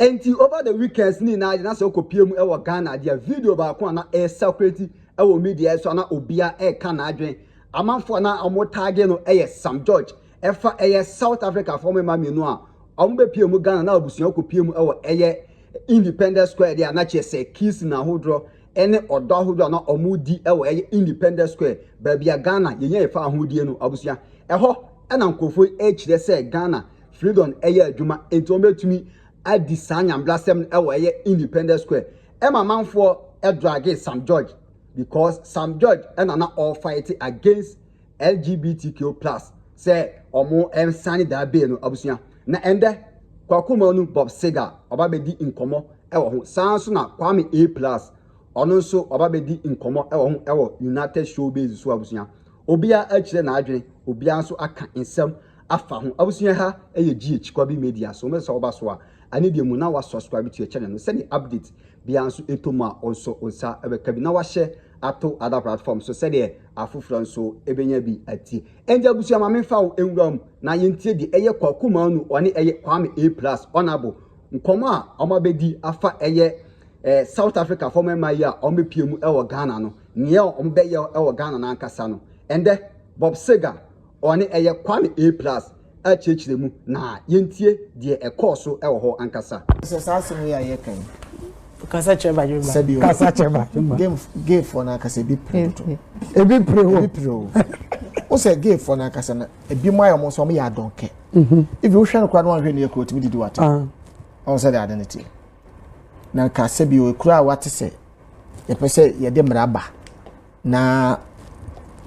Enti over the weekends ne nyinaa de na sɛ wokɔpie mu wɔ Ghana deɛ video baako a na ɛresacrate wɔ media so a na obia ɛreka n'adwene amanfoɔ a na wɔn taage no yɛ Sam George ɛfa ɛyɛ South Africa foɔ mmarima mmienu a wɔn bɛpie mu Ghana na abusua kɔpie mu wɔ ɛyɛ Independence Square deɛ a na kyerɛ sɛ kissing ahodoɔ ɛne ɔdɔ ahodoɔ a na wɔn di wɔ ɛyɛ Independence Square baabi a Ghana yɛnya yɛfa ahodie no abusua ɛhɔ ɛna nkurɔfoɔ yi ɛrekyerɛ sɛ Ghana freedom ɛyɛ adwuma nti wɔn bɛtumi adi saa nyambrasɛm no ɛwɔ ɛyɛ Independence Square ɛma amanfoɔ ɛdrage Sam George because Sam George ɛna na ɔrefight against LGBTQ+ sɛ ɔmo ɛnsane daa bill no abusua na ɛndɛ Kwaku Manu Bob Seger ɔba bɛdi nkɔmɔ ɛwɔ ho saa nso na Kwame A plus ɔno nso ɔba bɛdi nkɔmɔ ɛwɔ ho ɛwɔ United Showbiz so abusua obiara akyerɛ n'adwene obiara nso aka nsɛm afa ho abusua ha ɛyɛ GH Kwabi Media so wɔn sɛ ɔba so a ane deɛ mu na wa subscribe to your channel no sɛdeɛ update biara nso ɛtɔ mu a ɔnso nsa ɛbɛka bi na wahyɛ ato other platform so sɛdeɛ afoforɔ nso ɛbɛnya bi atie. Ɛnti abusua ma memfa wo nwura mu na yɛntie deɛ ɛyɛ Kwaku Manu ɔne ɛyɛ Kwame A plus ɔnabo nkɔmɔ a ɔmo abɛdi afa ɛyɛ South Africa fɔ mmarima yi a ɔmo bɛpie mu ɛwɔ Ghana no nea ɔmo bɛyɛ ɛwɔ Ghana n'ankasa no. Ɛndɛ Bob Seger ɔne ɛyɛ Kwame A plus akyerɛkyerɛ mu na yɛntie deɛ ɛkɔɔ so ɛwɔ hɔ ankasa. Sɛ saa asɛm yi a yɛka yi. Kasa kyerɛ badwemba. Sɛbi o. Kasa kyerɛ badwemba. Game gay fo na akasa ebi pere dodo. Ebi pere o. Ebi pere o. O sɛ gay fo na akasa na ebi mu ayɛ ɔmo nso ɔmo yɛ adɔnkɛ. Ebi wohwɛ no koraa na wanhwɛ ne yɛ kuro otumi didi wate. Ɔmo sɛ de ade ne teɛ. Na nka sɛbi o ekura a wate sɛ yɛpɛ sɛ yɛde mmara ba na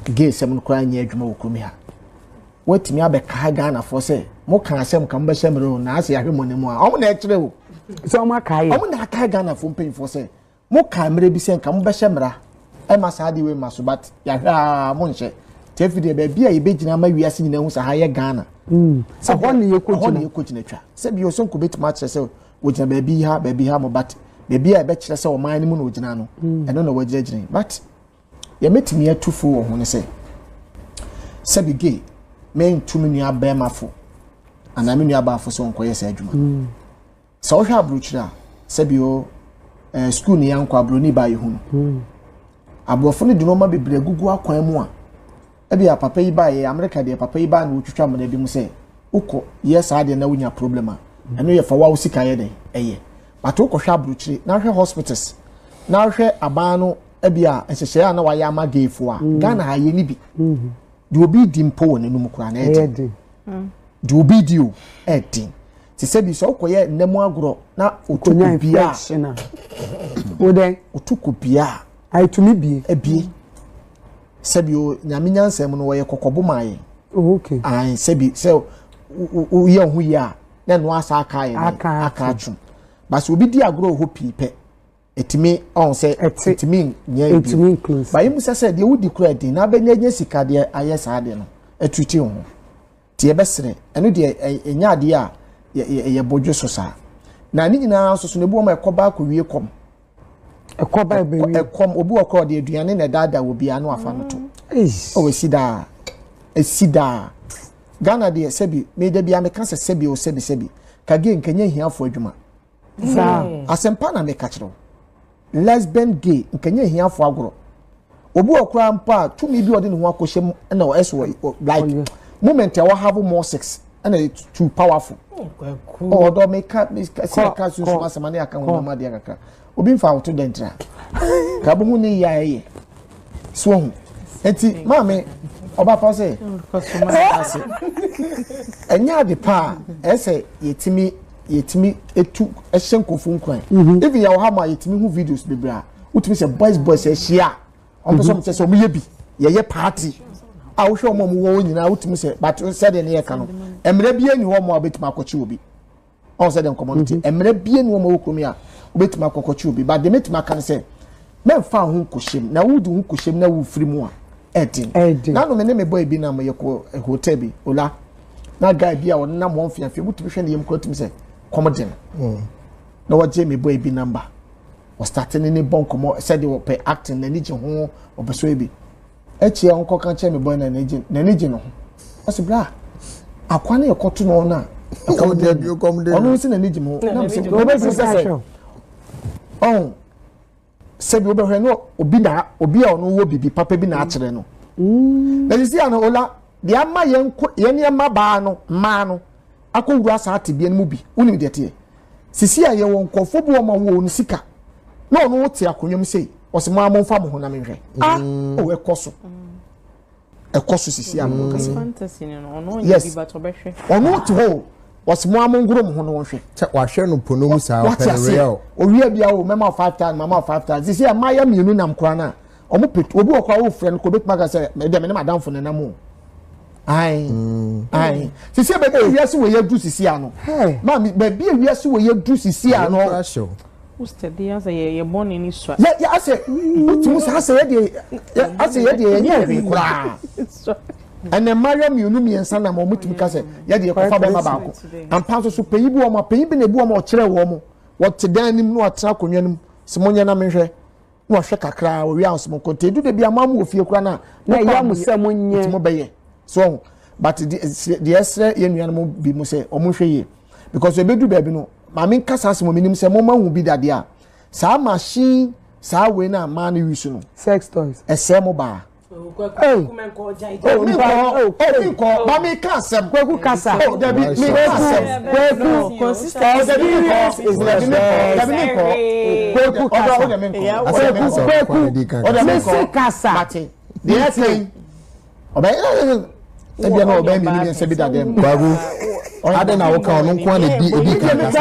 gay sɛm no koraa nyɛ adwuma wɔ kurom ha. Watumi abɛka Ghanafoɔ sɛ mo ka asɛm ka mo bɛhyɛ mmerɛ o na asɛ yɛahwɛ mo anim a ɔmo na ɛkyerɛ o. Sɛ ɔmo akae. Ɔmo na akae Ghanafoɔ mpanyinfoɔ sɛ mo ka mmerɛ bi sɛ nka mo bɛhyɛ mmara ɛma saa adeɛ wei ma so but yɛahwɛ a mo nhyɛ. Te afi deɛ baabi a yɛbɛgyina ama wiase nyinaa hu sɛ ha yɛ Ghana. Sɛ ɛhɔ ne yɛkɔ gyina. Ɛhɔ ne yɛkɔ gyina twa. Sɛ bi osonko bɛtumi akyerɛ sɛ wɔgyina baabi ha mo but baabi a ɛbɛkyerɛ sɛ ɔman no mu na ɔgyina no ɛno na wɔgyinagyina but yɛmɛtumi atu fo wɔ ho ne sɛ sɛbi gay mentu me nua bɛrima fo anaa me nua baafo sɛ ɔnkɔyɛ saa adwuma. Sɛ wohwɛ aburokyire a sɛbi o school ne yankɔ aburoni ba yɛ hu no. Aborɔfo no de nneɛma bebree agugu akwan mu a ebi a papa yi ba yɛ Amerika deɛ papa yi ba na wotwitwa mmena bi mu sɛ wokɔ yɛ saa deɛ na wonya problem a ɛno yɛ fa wa sika yɛ dɛ ɛyɛ. But wokɔhwɛ aburokyire na hwɛ hospitals na hwɛ aban no ebi a nhyehyɛeɛ a na wayɛ ama gayfo a Ghana ha yɛ ni bi. Deɛ obi di mpo wɔ n'anum koraa na ɛyɛ den. Deɛ obi di o ɛyɛ te sɛ bi sɛ wokɔyɛ nnɛmu agorɔ na otu kɔ bia otu kɔ bia ayɛtumi bie ebie sɛbi o nyame nyansɛm no wɔyɛ kɔkɔbo maa yɛn. Okay. Ayi sɛbi sɛ woyɛ ho yie a na ɛno asa aka yɛ aka atwom basi obi di agorɔ wɔ hɔ pii pɛ etimi ɔn sɛ etimi nyɛ bi bayi mu sɛ sɛ deɛ wodi kura den na abɛnya nya sika deɛ ayɛ saa deɛ no atuti ho deɛ bɛsrɛ ɛno deɛ ɛnya adeɛ a yɛ bɔdwo so saa na ne nyinaa nso so na ebi wɔn ɛkɔ ba akɔ wie kɔm ɛkɔ ba ɛbɛwie ɛkɔm obi wɔ kɔ ɔde aduane na ɛdaadaa wɔ bi ano afa no to ɔwɔ esi daa esi daa Ghana deɛ sɛbi meda bi ameka sɛ sɛbi o sɛbi sɛbi kage nkanya hiafo adwuma. Asɛmpa na meka kyerɛ wo lesbian gay nkanya hiafo agorɔ obi wɔ koraa mpo a tumi bi ɔde ne ho akɔhyɛ mu na ɛso like moment a wɔhave more sex ɛna too powerful. Ɔdɔ meka sɛ ɛka sunsun asɛm ne aka ho nama deɛ kakra obi mfa awoto dɛntira ka bo ho ne yie a ɛyɛ so ho eti maame ɔba pa sɛ ase ɛnyɛ ade pa a ɛsɛ yɛtumi etu ɛhyɛ nkɔfo nkran even yɛ wɔ ha ma yɛtumi hu videos bebree a wotumi sɛ boys ahyia wɔn pɛ sɛ wɔn kyɛ sɛ wɔn yɛ bi yɛyɛ party a wohwɛ wɔn a wɔn wɔ hɔ nyinaa wotumi sɛ but sɛdeɛ ne yɛ ka no mmerɛ bi ani hɔ wɔn a wɔbɛtumi akɔkye obi ɔn sɛ deɛ nkɔmɔ no te mmerɛ bi ani hɔ wɔn a wɔ kurom yi a wɔbɛtumi akɔkɔkye obi but deɛ mɛtumi aka no sɛ mɛnfa ho nkɔhyɛm na wodi ho nkɔhyɛm na wofiri mu a ɛden nanu me ne me boy bi nam yɛ kɔ hotel bi ola na guy bi a ɔnam wɔn fiafia wotumi hwɛ ne yam kura tumi sɛ kɔm den na wɔgye me boy bi number ɔstarte ne ne bɔ nkɔmɔ sɛdeɛ ɔpɛ acting n'ani gye ho ɔpɛ so ebi akyi a ɔnkɔ ka kyerɛ me boy na n'ani gye ne ho ɔsi bra akwa ne yɛkɔto no na Ɛkɔm de no. Ɔno nso n'ani gye mu. Na mesɛ sɛ ɔn sɛbi wobɛhwɛ no obi na obi a ɔno wɔ biribi papa bi na akyerɛ no. Na sisi ano ola deɛ ama yɛn kɔ yɛn nneɛma baa no mmaa no akɔwura saa tebea no mu bi wonim deɛ teɛ sisi a yɛwɔ nkurɔfoɔ bi wɔn a wɔwɔ no sika na ɔno te akonnwa mu sei ɔsɛ mo a mo nfa mo ho na menhwɛ ah mm. oh ɛkɔ so ɛkɔ so sisi a mo kasa mm. yes ɔno te hɔ o wɔsi mo a mo ngoro mo ho na wɔnhwɛ. sɛ wahwɛ no pono mu saa ɔpɛ no real. owia bi awo mɛma 5000 mama 5000 sisi a mmaayɛ mmienu nam koraa na wɔn pɛ obi wɔ koraa wofrɛ no kɔ obetuma ka sɛ ɛdɛ me ne madamfo na nam o ayi mm. ayi sisi baabi a wiase wɔ yɛ du sisi ano maami baabi a wiase wɔ yɛ du sisi ano. Wositɛde asɛ yɛ yɛ bɔ n'ani sua. Yɛ yɛ asɛ wotumi sɛ asɛ yɛ deɛ yɛ asɛ yɛ deɛ yɛnyɛ hwee koraa. Ɛnna mmaayewa mmienu mmiɛnsa nam wɔn tumi ka sɛ yɛ deɛ kɔfa bɛrima baako. Ampa nso so panyin bi wɔn a panyin bi na ebi wɔn a ɔkyerɛ wɔn wɔte dan anim na wɔatena akonnwa no mu sɛ mo nyɛ na mehwɛ na wɔhwɛ kakra wɔwie a wɔsɛ mo nkɔ nti edu de bi ama mo wɔ fie koraa na na ɛyɛ mo sɛ mo nyɛ nti mo bɛyɛ so but deɛ ɛsrɛ yɛn nuanom bi mo sɛ wɔn nhwɛ yie because ebedu baabi no maame nkasa asɛm omi nim sɛ mo ma hu bi dadeɛ a saa machine saa wei na maa no use no sex toys ɛsɛ mo baa. Hey. Oh, mi nkɔ oh mi nkɔ ba mi ka asɛm. Kweku kasa. Oh dabi mi ka asɛm. Kweku. Dabi mi nkɔ is the dabi mi nkɔ dabi mi nkɔ. Kweku kasa. Ɔdɔ ɔdɔ mi nkɔ. Kweku kweku. Ɔdɔ mi nkɔ. Mesi kasa. Mate. Deɛ ɛsɛ yi. Ɔbɛ ebi na ɔbɛn mmienu mmiɛnsa bi da dɛm. Kwaku adé na awoka ɔno nko na ebi ebi kan kasa.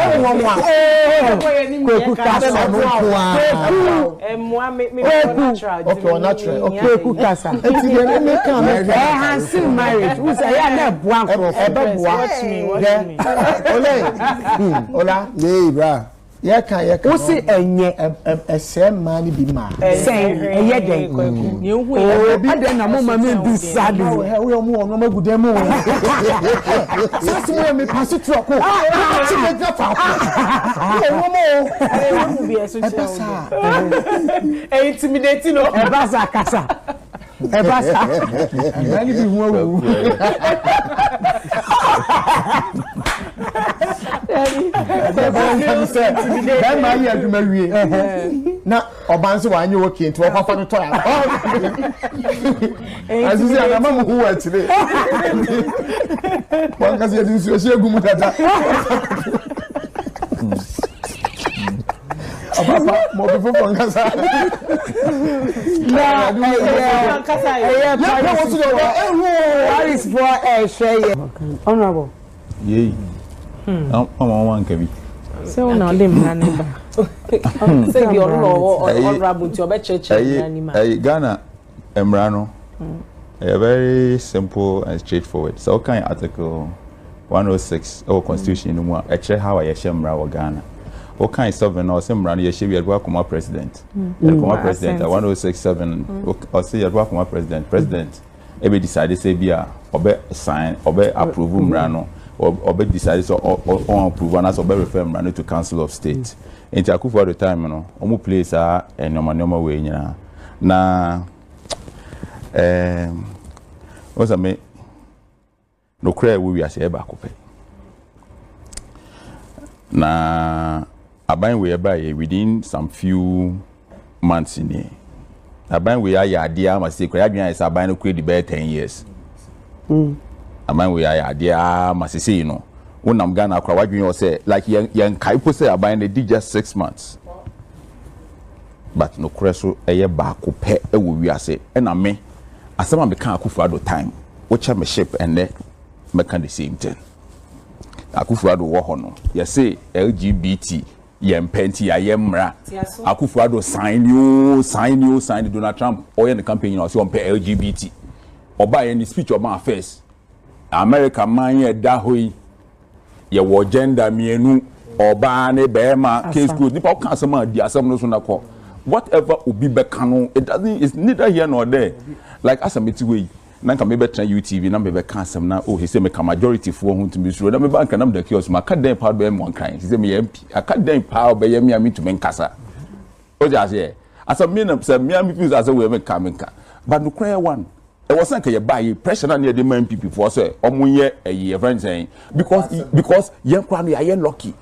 Kweku kasa. Ɔno nko a. Kweku. Okay, ɔ natural. Okay. Kweku kasa. Eti deɛ ne mi kan mi. Ɛhansi marriage wusa yɛ na ɛboa nkorɔfo. Ɛbɛ boa. Dɛ olè ola. Yee bra. Yɛka yɛka. Wosi ɛnyɛ. Ɛsɛ mmaa no bi maa. Sɛn ɛyɛ dɛn. Oo adɛn na mo ma mi bi sa de. Woyɛ ɔmo wɔ nneɛma gu dɛm o. Sase mo yɛ mi paase trɔk o. Ti mi gyina faako. Woyɛ nneɛma o. Ɛba saa. Ɛyɛ intimidate no. Ɛba saa kasa. Ɛba saa. Mmaa no bi ho awu. Bɛrima yɛ adwuma wie na ɔba nso wanyɛ okay nti wɔkɔfa no tɔ ya. Asisi anama mu hu wɔ akyire. Wɔn kasi yɛde nsuo hyɛ gu mu dada. Ɔpapa ma obi foforɔ nkasa. Na ɛyɛ ɛyɛ Paris foɔ ɛhwɛ yɛ. Honourable. Yei. Ama wɔn anka bi. Sɛ wo na ɔde mmara no ba. Sɛ bi ɔno na ɔwɔ honourable nti ɔbɛkyerɛkyerɛ mmara no mu a. Ɛyi Ghana mmara no ɛyɛ very simple and straightforward. Sɛ wokan article 106 ɛwɔ constitution no mu a ɛkyerɛ how a yɛhyɛ mmara wɔ Ghana. Wokan 7 na ɔsɛ mmara no yɛhyɛ wie yɛde kɔ akɔma president. Yɛde kɔma president a 106 7 ɔsɛ yɛde kɔ akɔma president. President ɛbɛ decide sɛ bi a ɔbɛ sign ɔbɛ approve mmara no ɔbɛ decide sɛ ɔn approve anaasɛ ɔbɛ refer mmara no to council of state. Nti Akufo-Addo time no wɔn play saa nneɛma nneɛma wei nyinaa na ɛɛm wɔn sɛ me nokorɛ a ɛwɔ wiase ɛyɛ baako pɛ na aban wei ɛbaa yɛ within some few months nie aban wei ayɛ adeɛ ama sɛ kura yɛadwene ayɛ sɛ aban no kura di bɛyɛ 10 years. Aban wei ayɛ adeɛ ama sesei no wonam Ghana kora wadwene wɔ sɛ like yɛn yɛn kae po sɛ aban no di just 6 months, but nokorɛ so ɛyɛ baako pɛ ɛwɔ wiase. Ɛna me asɛm a meka Akufo-Addo time wokyɛ me ship ɛnɛ mɛka the same thing. Akufo-Addo wɔ hɔ no yɛse LGBT yɛn mpɛ nti yɛayɛ mmara. Akufo-Addo sign ni o sign ni o sign ni. Donald Trump ɔyɛ ne campaign nyina ɔsɛ ɔmpɛ LGBT. Ɔbaa yɛ ne speech ɔmaa first America man yɛ da hɔ yi yɛwɔ gender mmienu, ɔbaa ne bɛrima. Case closed. Nipa ɔka asɛm a di asɛm no so na kɔ. Whatever obi bɛka no, it doesn't, it's neither here nor there. Like asɛm eti wei na nka mebɛtena UTV na mebɛka asɛm na oh sɛ meka majority foɔ ho ntumi suro na meba nka nam da kiosk mu aka dɛn paa bɛyɛ mu nkran sɛ meyɛ MP aka dɛn paa ɔbɛyɛ me a mentumi nkasa o gye aseɛ asɛm mi na sɛ mmea mi fi sɛ asɛm wei meka menka, but nokorɛ yɛ one. Ɛwɔ sɛ nka yɛbaa yi pressure na ne yɛde ma NPP foɔ sɛ ɔmo nyɛ ɛyi yɛfrɛ no sɛn because yɛn koraa no yɛayɛ lucky.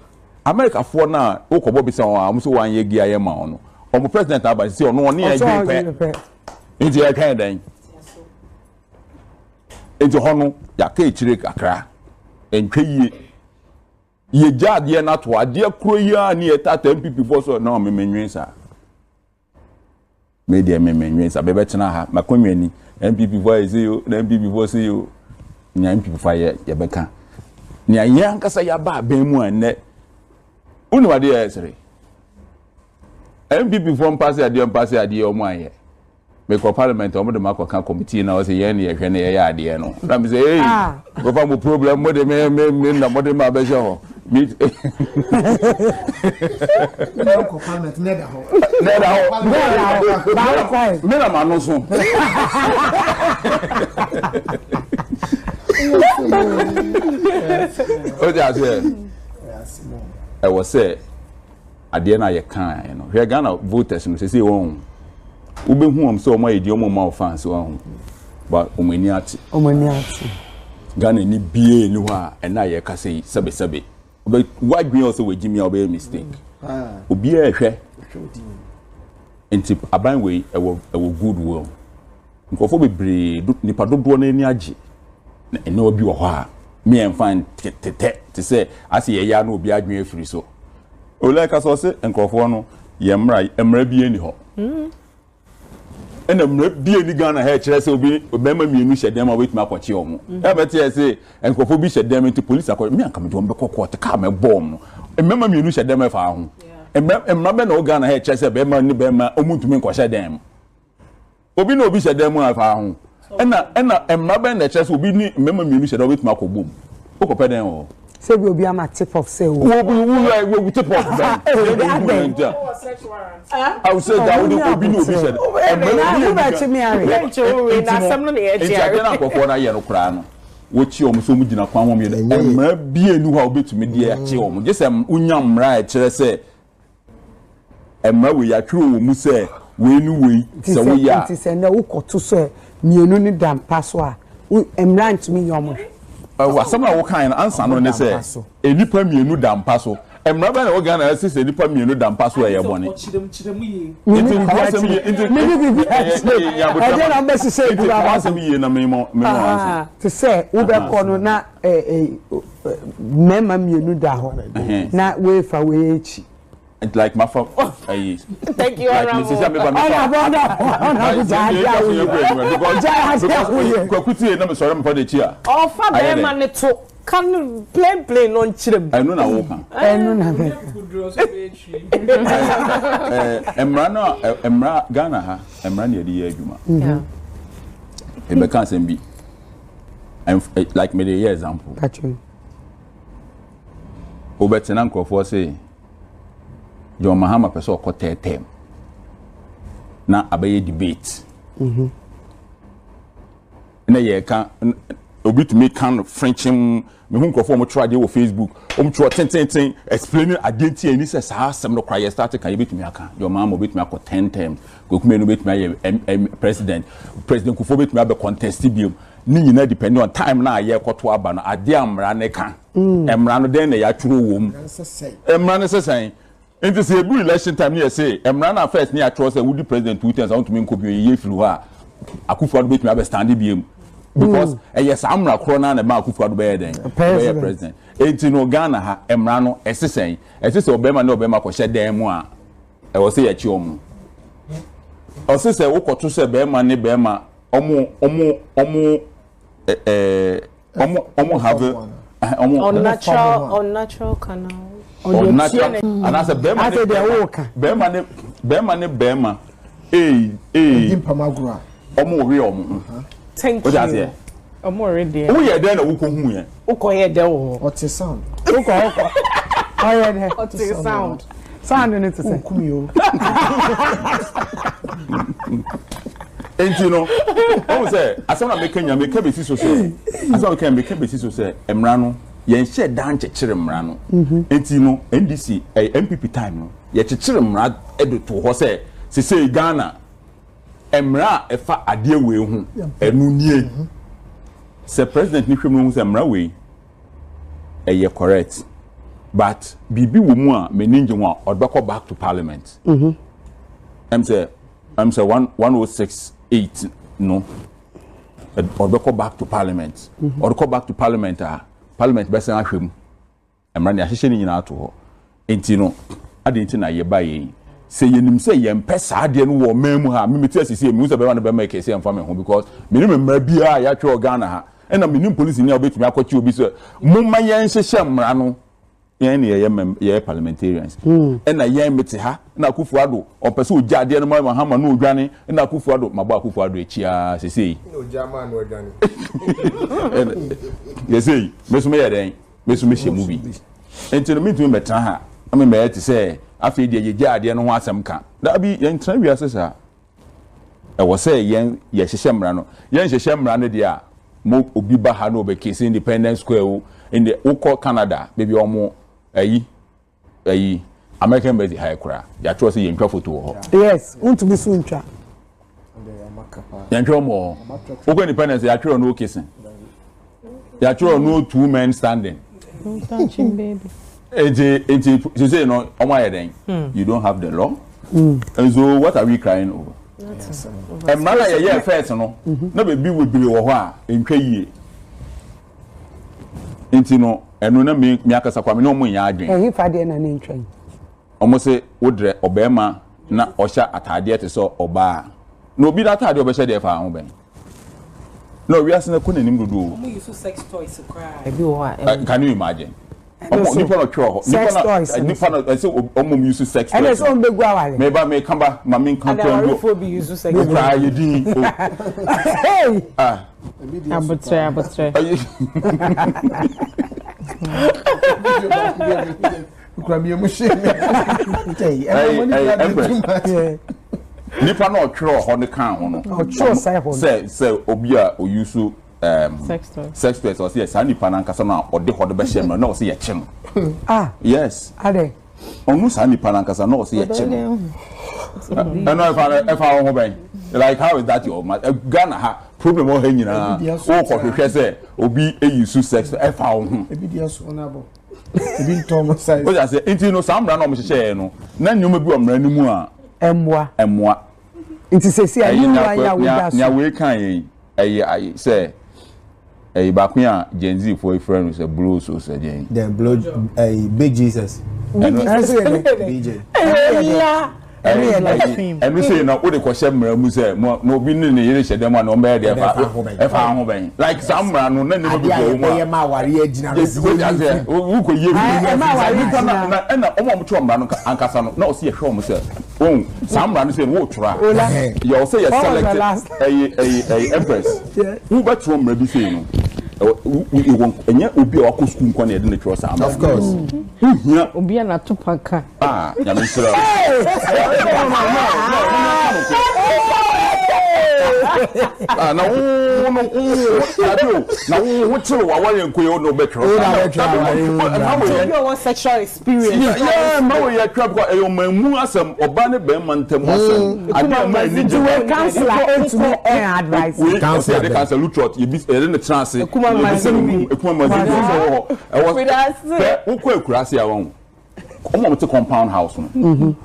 America foɔ no a wokɔbɔ bisa wɔn a wɔn sɛ wɔanyɛ gi ayɛ ma wɔn no wɔn president aba sisi ɔno ɔne yɛn dwen pɛ nti yɛtwɛn dɛn nti hɔ no yɛaka akyire kakra ntwa yie yɛgya adeɛ no ato adeɛ koro yi a ne yɛtata NPP foɔ so na ɔme menwen saa. Me deɛ me menwen sa bɛbɛtena ha makonnwa ni NPP foɔ ayɛ sei o na NPP foɔ sei o nea NPP foɔ ayɛ yɛbɛka nea yɛn ankasa yɛaba abɛn mu a nnɛ wonim adeɛ yɛ sere NPP foɔ mpaase adeɛ mpaase adeɛ wɔn ayɛ mekɔ parliament wɔn de ma kɔka committee na wɔsɛ yɛn ne yɛhwɛ ne yɛyɛ adeɛ no na mi sɛ ee ah. wɔfa mo problem mo de me me me na mo de ma abɛhyɛ hɔ mi. Na ɛda hɔ. Me na m'ano so. O ti aseɛ. Ɛwɔ sɛ adeɛ no a yɛkaeɛ no hwɛ Ghana voters no sɛsɛ wɔn wobɛhu wɔn sɛ wɔn ayɛ di wɔn ma wo fans wɔn ho but wɔn ani ate. Wɔn ani ate. Ghana ni bie ni hɔ a ɛna yɛkasa yi sɛbesɛbe. Wobɛ w'adwene yɛ sɛ wagyi mi a wobɛyɛ mistake. Obiara ɛhwɛ. Nti aban wei ɛwɔ ɛwɔ good will. Nkurɔfoɔ bebree do nipa dodoɔ no ani agye. Na nneɛma bi wɔ hɔ a me yɛn fa ntetɛ te sɛ asɛ yɛyɛ ano obi adwene afiri so. Olɛ kasa ɔse nkurɔfoɔ no yɛn mmara mmara bi ani hɔ. Ɛna mmara bi ani Ghana ha ɛkyerɛ sɛ obi bɛrima mmienu hyɛ dɛm a wobɛtumi akɔkye wɔn. Mm. Ɛbɛte yɛ sɛ nkurɔfoɔ bi hyɛ dɛm nti polisi akɔ me anka mede wɔn bɛkɔ kɔɔte kaa mɛbɔ wɔn no. Mmarima mmienu hyɛ dɛm ɛfa ho. Mmara bɛ na wɔ Ghana ha ɛkyerɛ sɛ bɛrima ne bɛrima wɔn ntumi nkɔhyɛ dɛm. Obi ne obi hyɛ dɛm mu a ɛfa ho. Ɛna ɛna mmara bɛn na ɛkyerɛ sɛ obi ne mmarima mmienu hyɛ dɛm obɛtumi akɔ bom. Wokɔpɛ dɛn wɔ hɔ? Sɛ bi obi ama tip off sɛ o. Wo bi wo yɛ wo tip off bɛn. Adɛn. Awo sɛ da wo de obi ne obi hyɛ dɛ. Ɛmɛ obi yɛ bi ka. Nti adeɛ na nkurɔfoɔ no ayɛ no koraa no wokye wɔn sɛ wɔn gyina kwan wɔn yɛ dɛ mmara bie ni hɔ a wobɛtumi de akye wɔn gye sɛ wonya mmara a ɛkyerɛ sɛ mmara wei yɛatwerɛ wɔ mu sɛ wei ne wei sɛ woyɛ a. Nti sɛ nnɛ wokɔto sɛ mmienu no da mpa so a, mmara ntumi nyɛ wɔn hwee. Asɛm a wokae no ansa no ne sɛ nnipa mmienu da mpa so. Mmara bɛn na ɛwɔ Ghana ɛse sɛ nnipa mmienu da mpa so a ɛyɛ bɔne? Nti ka w'asɛm yie nti nti ka w'asɛm yie na mema wo ansa. Te sɛ wobɛkɔ no na mmarima mmienu da hɔ na wei fa wei akyi. Like mafa ayi. Thank you, like me sisi ameba mefa. Ɔna ɔna gya adi awoye. Because Gya adi awoye. Kwaku tie na mesɔre mefa n'akyi a. Ɔfa bɛrima ne to ka no plain plain no nkyerɛ mu. Ɛno na woka. Ɛno na meka. Mmara no mmara Ghana ha mmara na yɛde yɛ adwuma. Ebɛka asɛm bi. Like me de yɛ example. Wobɛtena nkurɔfoɔ se John Mahama pɛ sɛ ɔkɔ third term na abɛyɛ debate. Mm-hmm. Na yɛka obi tumi ka no frenkyem mehu nkurɔfoɔ wɔn twerɛ adeɛ wɔ Facebook wɔn twerɛ tententen explaining adeɛ nti a ɛni sɛ saa asɛm no koraa yɛ start ka yɛbɛtumi aka John Mahama obɛtumi akɔ ten terms Kwaku Manu bɛtumi ayɛ M M president president Kufuor bɛtumi abɛ contest biom ne nyinaa depending on time na yɛkɔto aba no adeɛ a mmara ne ka mm. mmara no dɛn na yɛatwerɛ wɔ mu mmara no sɛ sɛn nti sɛ yɛduru election time ne yɛse mmara no a first ne yɛatwerɛ sɛ wodi president two terms a wontumi nkɔ bio yɛyɛ firi hɔ a Akufo Addo bɛtumi abɛ stand biom because mm. ɛyɛ saa mmara korɔ no a na ɛma Akufo Addo bɛyɛ dɛn bɛyɛ president enti no Ghana ha mmara no ɛse sɛn ɛse sɛ ɔbɛrima ne ɔbɛrima kɔhyɛ dan mu a ɛwɔ sɛ yɛkye wɔn. Ɔse sɛ wokɔto sɛ bɛrima ne bɛrima ɔmo ɔmo ɔmo ɛɛ ɔmo ɔmo have ɔmo unnatural unnatural canal unnatural anaasɛ bɛrima ne bɛrima ne bɛrima ne bɛrima ee ee ɔmo we ɔmo ho. Thank you. Ɔmo re deɛ. Woyɛ dɛn na wokɔ hu yɛn? Wokɔ yɛ dɛ wɔ hɔ. Ɔte sound. Wokɔ wokɔ. Ɔyɛ dɛ. Ɔte sound. Sound ne te sɛ. Okumi o. Nti no, ɔmo sɛ asɛm na meka nya meka besi so sɛ asɛm na meka meka besi so sɛ mmara no yɛn hyɛ dan kyekyere mmara no. Mhm. Nti no NDC ɛyɛ NPP time no yɛkyekyere mmara de to hɔ sɛ sesei Ghana. Mmara a ɛfa adeɛ wei ho, ɛno nie. Sɛ president no hwɛ mu no hu sɛ mmara wei ɛyɛ correct but biribi wɔ mu a m'ani ngye ho a, ɔde bɛkɔ back to parliament. Ɛm sɛ ɛm sɛ 1068 no ɔde bɛkɔ back to parliament. Ɔde kɔ back to parliament a, parliament bɛsan ahwɛ mu. Mmara no, yɛahyehyɛ ne nyinaa ato hɔ. Enti no, adɛn nti na yɛba yɛn yi? Sɛ yɛnim sɛ yɛmpɛ saa adeɛ no wɔ ɔman mu ha a, me mete ase sei, mehu sɛ bɛrima ne bɛrima yɛ kɛseɛ ɛmfa me ho because menim mmara biara a yɛatwerɛ wɔ Ghana ha, ɛna menim polisini a ɔbɛtumi akɔkye obi sɛ momma yɛnhyehyɛ mmara no. Yɛn ne yɛyɛ mɛm yɛyɛ parliamentarians. Ɛna yɛn mete ha, ɛna Akufo Addo ɔpɛ sɛ ɔgya adeɛ no ma Mahama na ɔdwane, ɛna Akufo Addo, mabɔ Akufo Addo akyi ara sesei. Ɛna ɔgya maa no ɔdwane. Sesei, me nso meyɛ dɛn? Me nso mehyɛ mu bi. Enti no, mentumi mmɛtena ha na memmɛyɛ te sɛ afei deɛ yɛgyaa adeɛ no ho asɛm ka. Dabi, yɛntena wiase saa. Ɛwɔ sɛ yɛn yɛhyehyɛ mmara no. Yɛnhyehyɛ mmara no deɛ a, mo obi ba ha na ɔbɛkese Independence Square o, ɛnde wokɔ Canada, baabi a wɔn ayi ayi American Embassy ha yi koraa, yɛatwerɛ sɛ yɛntwa foto wɔ hɔ. Yes, wontumi so ntwa. Yɛntwerɛ wɔn wɔ hɔ. Wokɔ Independence yɛatwerɛ no kissing. Yɛatwerɛ no two men standing. Eti eti sese no wɔn ayɛ dɛn? Hmm. You don't have the law. Mm. And so what are we crying over? Mmara na yɛyɛ first no, mm-hmm. na baabi bebree wɔ hɔ a ntwa yie. Nti no, ɛno na me me akasa kwa me ne wɔn nyɛ adwene. Ɛhe fa deɛ na ne ntwa yi? Wɔn se wodrɛ ɔbarima na ɔhyɛ ataadeɛ te sɛ ɔbaa. Na obi n'ataadeɛ ɔbɛhyɛ deɛ fa ho bɛn? Na wiase no kɔ n'anim dodo o. Wɔn use sex toys koraa. Ebi wɔ hɔ a. Can you imagine? Ɔmo nipa na ɔtwerɛ hɔ. Sex toys. Nipa na ɛsɛ ɔmo mu use sex toys. Ɛna sɛ ɔmo bɛ gu aware. Meba meka ba ma mi nka tɔn do. Adawarefo bi use sex toys. Okura ayɛ din o. Ah. Abotrɛ abotrɛ. Kura mi emu hyɛ mi. Ɛyɛ Empress. Nipa na ɔtwerɛ hɔ no kan ho no. Ɔtwerɛ sɛ hɔ no. Sɛ sɛ obi a oyusu um, sex toys. Sex toys ɔsɛ yɛ saa nipa nankasa no a ɔde hɔ de bɛhyɛ mmerɛ na ɔsɛ yɛkye no. Ah. Yes. Adɛ. Ɔno saa nipa nankasa na ɔsɛ yɛkye no. Ɛno ɛfa ɛfa ho bɛn? Like how is that your ma Ghana ha problem wɔ ha nyinaa wokɔ hwehwɛ sɛ obi eyi su sex ɛfa wo ho. Ebi deɛ so na abɔ. Ebi ntɔn mo size. O yà sɛ nti no saa mmara na wɔn hyehyɛ yɛ no na nneɛma bi wɔ mmara no mu a. Ɛmmoa. Ɛmmoa. Nti sɛsi a new one yɛ a woda so. Nea wei kan yɛn ɛyɛ ayi sɛ ɛyɛ baako a Gen Z foɔ efrɛ no sɛ blow so sɛ deɛn. The blow ɛyi big Jesus. Big Jesus yɛ dɛ. BJ. Ɛyɛ ɛno sei na wode kɔhyɛ mmara mu sɛ na obi ne ne yere hyɛ dɛm a na ɔmbɛyɛ deɛ ɛfa ho bɛn like saa mmara no na nneɛma bi wɔ mu a ɛyɛ ma awareɛ agyina no sɛ wokɔ yie nipa na ɛna ɔmo a wɔtwerɛ mmara no ankasa no na ɔsɛ yɛhwɛ ɔmo sɛ ohun saa mmara no sɛ wotwerɛ a yɛ ɔsɛ yɛ select ɛyɛ ɛyɛ ɛyɛ empress wobɛtwerɛ mmara bi sei no ɛnyɛ obi a wakɔ sukuu nkɔ na yɛde ne twerɛ saa mmara of course wohia obi a n'ato panka ah nyame nhyira ah na wo no wo dabi o na wo wo kyerɛ wa wayɛ nkoyɛ wo na wobɛtwerɛ obi a ɔwɔ sexual experience yeah ma wo yɛ twerɛ because ɛyɛ ɔman mu asɛm ɔbaa ne bɛrima ntam asɛm ade a ma ani gye wei counselor ɛntumi ɛn advice wei ɔsɛ yɛde counselor lutrot yɛbi yɛde ne tena ase ekuma mazin bi ekuma mazin bi ɔsɛ wɔ hɔ ɛwɔ pɛ wokɔ akura ase a wɔn wɔn a wɔte compound house no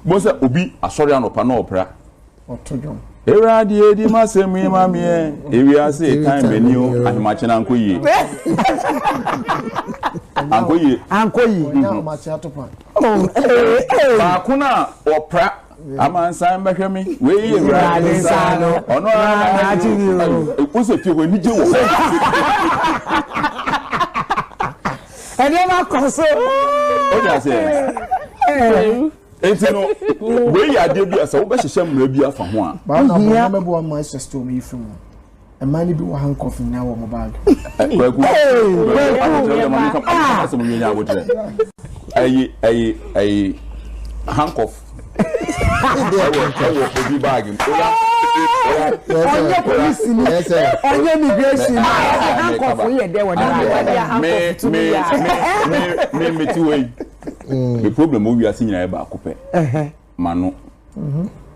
bó sɛ obi asɔre anɔpa na ɔpra ewurade edi ma sɛm yi ma miɛ ewiase tan bɛni o ahemakye na ankɔ yie ankɔ yie ankɔ yie baako na ɔpra amansan bɛhwɛ me wei yɛ ewurade nsa no ɔno ara na agye mi o o sɛ fie hɔ anigye wɔ hɔ. Nneɛma kɔ so. O de aseɛ. Nti no wei yɛ adeɛ bi a sɛ wobɛhyehyɛ mmara bi afa ho a. Baa na bɔ na mɛboa ma ɛsɛ store mi fi mu. Mmaa no bi wɔ handcuff nyinaa wɔ wɔn bag. Kwaku. Kwaku. Asɛm wie nya abotrɛ. Ɛyi ɛyi ɛyi handcuff. Ɛwɔ ɛwɔ obi bag mu. Ɔnyɛ polisi ni ɔnyɛ immigration ni handcuff yɛ dɛ wɔ ne bag. Me me me me me ti wɔ yi. Me problem wɔ wiase nyinaa yɛ baako pɛ. Ma no.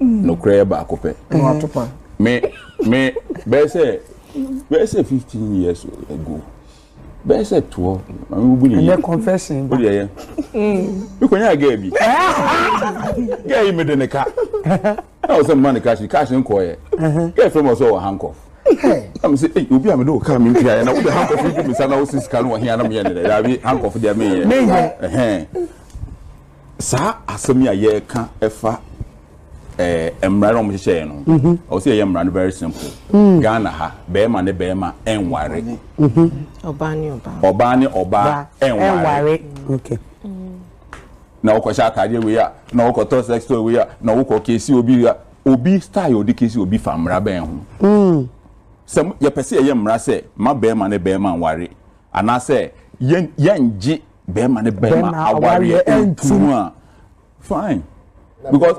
Nokorɛ yɛ baako pɛ. Me me bɛyɛ sɛ bɛyɛ sɛ 15 years ago, bɛyɛ sɛ 12, maame bubu ne yie. Ɛnɛ confession ba. O deɛ yɛ mi kò nyɛ girl bi, girl yi mi de ne ka na ɔsɛ mma ne cash, cash ne nkɔɔ yɛ. Girl fɛn mu ɔsɛ ɔwɔ handcuff na mi sɛ, eyi obi a mi de o kaa mi ntua yɛ na o de handcuff yi gu mi nsa na o si sika no wɔ hia na mi yɛ ne dɛ dabi, handcuff deɛ mi yɛ. Mi yɛ. Ɛhɛn, saa asɛm yi a yɛreka ɛfa mmara na wɔn hyehyɛ yɛn no, ɔwɔ sɛ yɛyɛ mmara no very simple. Ghana ha, bɛrima ne bɛrima ɛnware. Ɔbaa ne ɔbaa. Ɔbaa ne ɔbaa ɛnware. Na wɔkɔhyɛ ataadeɛ wei a, na wɔkɔtɔ sex toy wei a, na wɔkɔ kiss obi a, obi style ɔde kiss obi fa mmara bɛn ho? Sɛ yɛpɛ sɛ yɛyɛ mmara sɛ ma bɛrima ne bɛrima nware anaasɛ yɛn yɛngye bɛrima ne bɛrima awareɛ ntum a, fine, because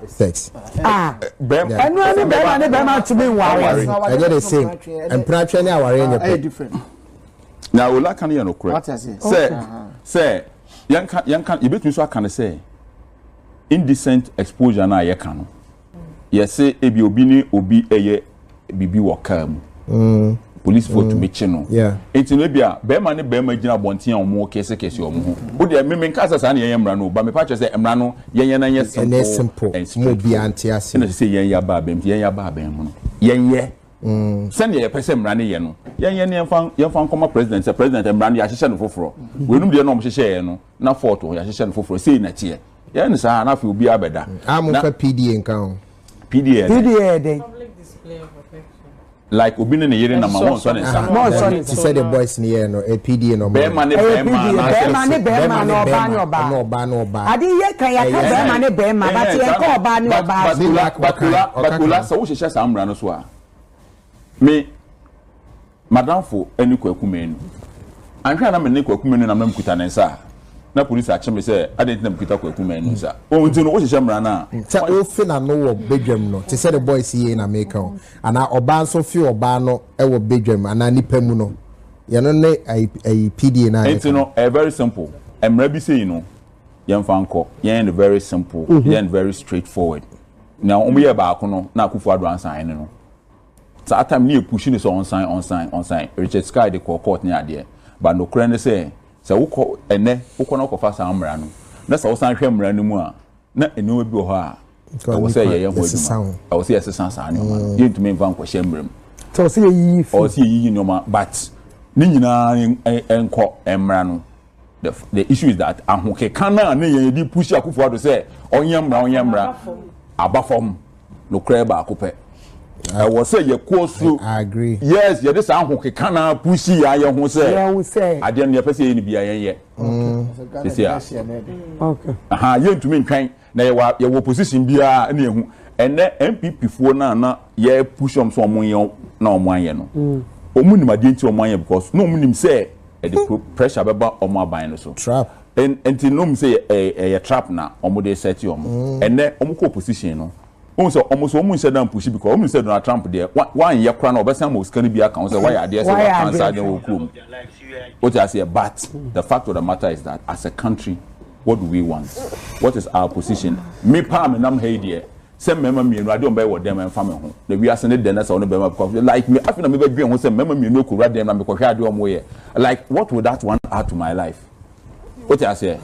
sex. Ah, ɛnu ɛni bɛrima ne bɛrima tumi nware. Ɛnyɛ the same, mpenatwɛ ne awareɛ nyɛ pɛ. Na ola ka no yɛ nokorɛ sɛ yɛnka yɛbɛtumi so aka no sɛ indecent exposure no a yɛka no, yɛsɛ ebi obi ne obi ɛyɛ biribi wɔ kaa mu, polisifoɔ tumi kye no. Nti no ebi a bɛrima ne bɛrima gyina abɔnten a wɔn kɛsekɛse wɔn ho o deɛ, mímí nka sɛ saa na yɛnyɛ mmara no o, ba mepa kyerɛ sɛ mmara no yɛnyɛ na yɛ simple. Simple and straightforward. Ɛna sɛ yɛn yɛ aba abɛn mu, yɛn yɛ aba abɛn mu no, yɛnyɛ sɛnea yɛpɛ sɛ mmara no yɛ no, yɛnyɛ ne yɛmfa nkɔma president sɛ, "President, mmara no yɛahyehyɛ no foforɔ. Weinum deɛ na ɔmo hyehyɛ yɛ no na fault hɔ, yɛahyehyɛ no foforɔ sei na teɛ." Yɛn ne saa na afei obiara bɛda. A mo fɛ PDA nka ho. PDA. PDA yɛ dɛ. Like obi ne ne yere nam a, wɔn nsɔ ne nsa. Wɔn nsɔ ne nsa. Ti sɛ the boys ni yɛ no PDA no. Bɛrima ne bɛrima. Bɛrima ne bɛrima na ɔbaa ne ɔbaa. Ɔne ɔbaa ne ɔbaa. Ade yɛ kan yɛ ka bɛrima ne bɛrima, but yɛn kɔ ɔbaa ne ɔbaa. But ola, sɛ wohyehyɛ saa mmara no so a, me madamfo ne Kwaku Manu anhwɛ a, na me ne Kwaku Manu nam na mekuta ne nsa a, na polisi akye me sɛ adeɛ nti na mekuta Kwaku Manu nsa. Ohun ti no, wohyehyɛ mmara no a. Sɛ ofe n'ano wɔ badwam no, te sɛ the boys yie na meka o, anaa ɔbaa nso fe ɔbaa no wɔ badwam anaa nipa mu no, yɛno ne ayi PDA na. Nti no ɛyɛ very simple. Mmara bi sei no, yɛmfa nkɔ yɛn no very simple, yɛn very straightforward. Na wɔn yɛ baako no na Akufo Addo ansan ne no saa time ne yɛ push ne sɛ ɔnsan, ɔnsan, ɔnsan. Richard Sky de kɔ court ne adeɛ, but nokorɛ ne sɛ wokɔ ɛnɛ, wokɔ na wokɔfa saa mmara no na sɛ wosan hwɛ mmara no mu a, na nneɛma bi wɔ hɔ a ɛwɔ sɛ yɛyɛ ho adwuma, ɛwɔ sɛ yɛsesa saa nneɛma no. Yɛntumi mfa nkɔhyɛ mmara mu. Sɛ ɔsɛ yɛyiyi fi. Ɔwɔ sɛ yɛyiyi nneɛma, but ne nyinaa nkɔ mmara no. The issue is that ahokeka no a ne yɛn yɛde push Akufo Addo sɛ ɔnyɛ mmara, ɔnyɛ mmara, aba fam. Nokorɛ baako pɛ, ɛwɔ sɛ yɛkɔ so. I agree. Yes, yɛde saa ahokeka no push yɛ ayɛ ho sɛ sɛ adeɛ no yɛpɛ sɛ yɛyɛ no bia, yɛnyɛ sisi a aha yɛntumi ntwɛn na yɛwɔ position biara. Ɛna ehu ɛnɛ NPP foɔ no a na yɛ push wɔn sɛ wɔn yɛ na wɔn ayɛ no, wɔn nim adeɛ nti wɔn ayɛ, because na wɔn nim sɛ ɛde pressure bɛba wɔn aban no so. Trap. Nti na wɔn sɛ ɛyɛ trap na wɔn de set wɔn. Ɛnɛ wɔn kɔ opposition no, wɔn sɛ wɔn so wɔn nhyɛ dan push, because wɔn sɛ Donald Trump deɛ, wɔanyɛ kora na ɔbɛsan ma osika no bi aka ho sɛ wɔayɛ adeɛ sɛ wɔaka nsa adeɛ wɔ kurom o ti aseɛ. But the fact of the matter is that as a country, what do we want? What is our position? Me paa, me nam ha yi deɛ, sɛ mmarima mmienu adeɛ wɔn bɛyɛ wɔ dɛm ɛnfa me ho, na wiase ne dɛn na sɛ ɔne bɛrima kɔ, like me afi na me bɛ dwen ho sɛ mmarima mmienu ekowura dɛm na mekɔhwɛ adeɛ wɔn yɛ, like what will that one add to my life? O ti aseɛ,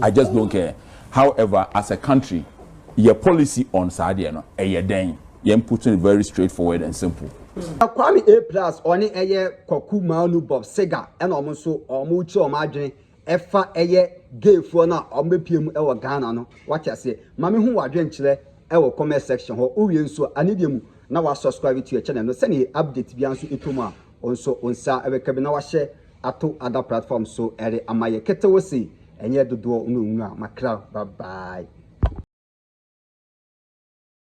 I just don't care. However, as a country, yɛ policy on saa adeɛ no ɛyɛ dɛn? Yɛn put it very straightforward and simple. Kwame A Plus, ɔne ɛyɛ Kwaku Manu Bob Sega, ɛna ɔmo nso ɔmo kyerɛ ɔmo adwene ɛfa ɛyɛ gayfoɔ no a ɔmo bɛpie mu ɛwɔ Ghana no. Wate aseɛ? Maame, hu wadwenkyerɛ ɛwɔ comment section hɔ. Wowie nso a, ne deɛ mu na wa subscribe to your channel no sɛnea update bia nso ɛtɔ mu a, nso wo nsa ɛbɛka bi na wahyɛ ato other platform so ɛde ama yɛ ketewo se ɛnyɛ dodoɔ no nwura makra. Bye bye.